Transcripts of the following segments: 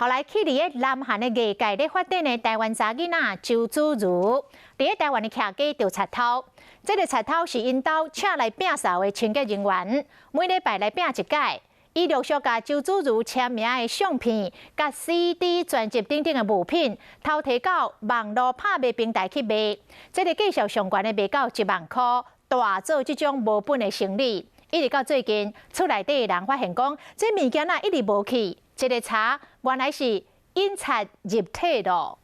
後來去佇个南韓的藝界咧發展的台灣查囡仔周子瑜，佇个台灣的徛家著賊偷。這个賊偷是𪜶兜請來摒掃的清潔人員，每禮拜來摒一擺。伊陸續共周子瑜簽名的相片、佮 CD 專輯等等的物品，偷提到網路拍賣平台去賣。這个價數上懸的賣到1萬箍，大做這種無本的生意。一直到最近，厝內底的人發現講，這物件若一直無去，這个查原來是陰賊入體咯。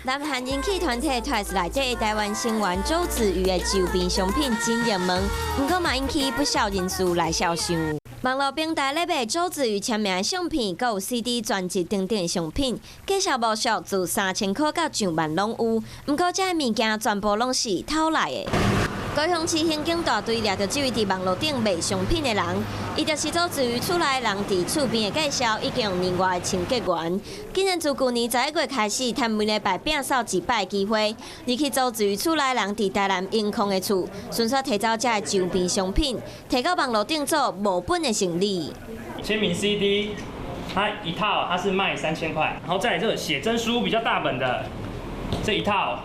南韓人氣團體 TWICE 內底的台灣成員周子瑜的周邊商品真熱門，毋過嘛引起不少人士來銷售。網路平台咧賣周子瑜簽名的相片，閣有 CD 專輯等等的商品，價數無俗，自3000箍到上萬攏有。毋過這个物件全部攏是偷來的。高雄市刑警大隊掠著這位佇網路頂賣商品的人，伊就是周子瑜厝內人佇厝邊的介紹，已經年外的清潔員。竟然自舊年11月開始，趁每禮拜摒掃一擺機會，入去周子瑜厝內人佇台南永康的厝，順紲提走這个周邊商品，提到網路頂做無本的生意。簽名 CD，它一套它是賣3000塊，然後再來這個寫真書比較大本的這一套，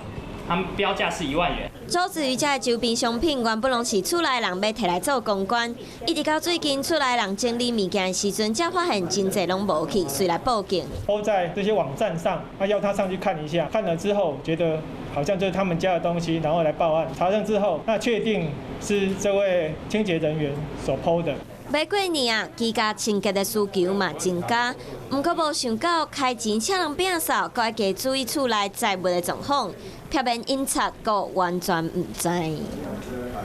它標價是1萬元。周子瑜這个周邊商品原本攏是厝內人欲提來做公關，一直到最近厝內人整理物件的時陣，才發現真濟攏無去，遂來報警。 PO 在這些網站上，他要他上去看一下，看了之後覺得好像就是他們家的東西，然後來報案。查證之後，那確定是這位清潔人員所 PO 的。欲過年啊，居家清潔的需求嘛增加，毋過無想到開錢請人摒掃，閣愛加注意厝內財物的狀況，避免隱賊閣完全毋知。